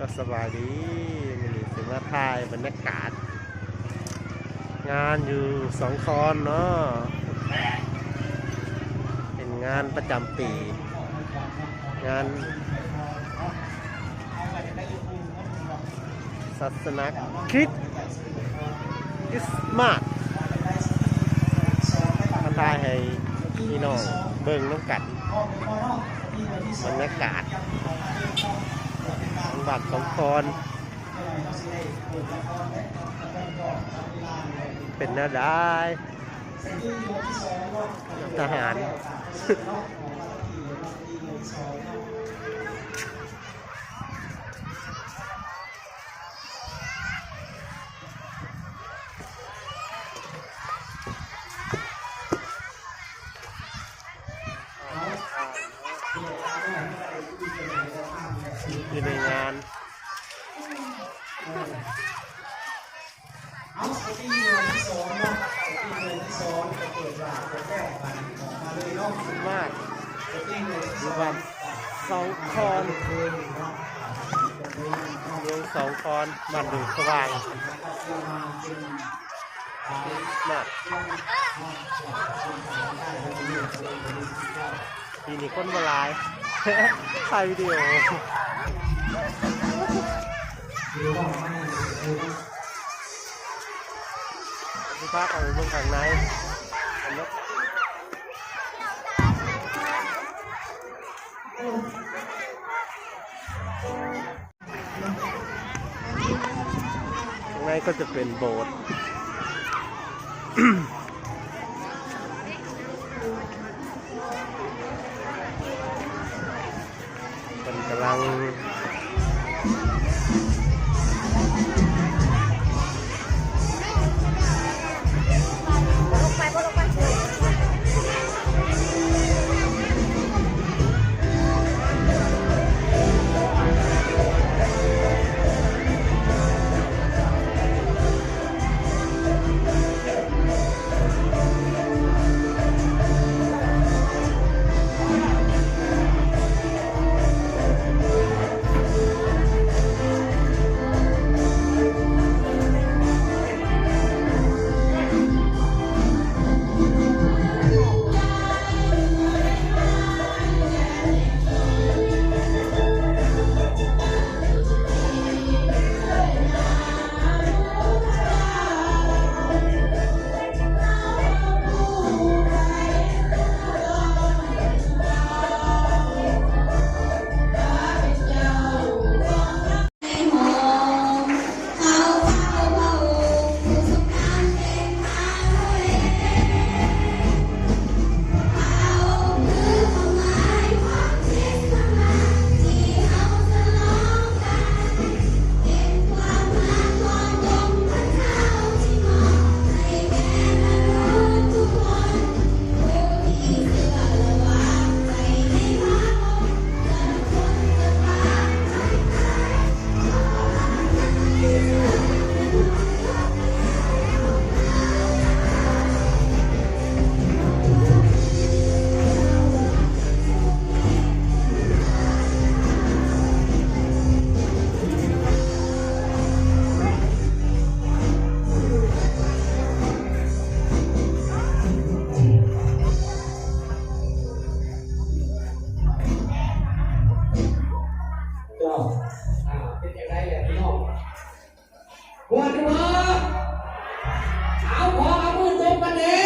ກໍສະບາຍດີ ມື້ນີ້ຊິມາຖ່າຍບັນຍາກາດງານຢູ່ສອງຄອນເນາະ ເປັນງານປະຈຳປີ ງານ ສາສະໜາຄຣິດ ຄຣິສມາດ ມາຖ່າຍໃຫ້ພີ່ນ້ອງເບິ່ງນຳກັນ ບັນຍາກາດທາງບ້ານສອງຄອນ ເປັນແນວໃດ ທະຫານ. ຢູ່ໃນງານ ເອົາ ສະຕີເດືອນທີສອງເນາະ ສະຕີເດືອນທີສອງ ກໍເປີດວ່າເປີດແລ້ວ ບາດນີ້ອອກມາເລີຍເນາະ ມາ ສະຕີເດືອນທີສອງ ຢູ່ບ້ານສອງຄອນ ເມືອງສອງຄອນ ບ້ານດົງສະຫວ່າງ ມາ ປີນີ້ຄົນບໍ່ຫຼາຍ ຖ່າຍວິດີໂອ ຊິພາເຂົ້າໄປເບິ່ງຂ້າງໃນກັນເນາະ. ຂ້າງໃນກໍຈະເປັນໂບດ ເພິ່ນກຳລັງ ເຈົ້າ ອ່າ ເປັນຈັ່ງໃດແຫຼະພີ່ນ້ອງ? ມ່ວນຢູ່ບໍ່? ເອົາ ຂໍເອົາມືຕົບກັນແດ່.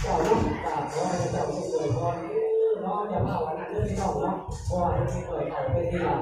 ເຈົ້າເນາະ ກໍຂໍໃຫ້ເຈົ້າມີອວຍພອນເດີເນາະ ຢ່າພາວອັນນັ້ນເດີພີ່ນ້ອງເນາະ ຂໍໃຫ້ເປັນເອີຍເອົາເປັນທີ່ວ່າ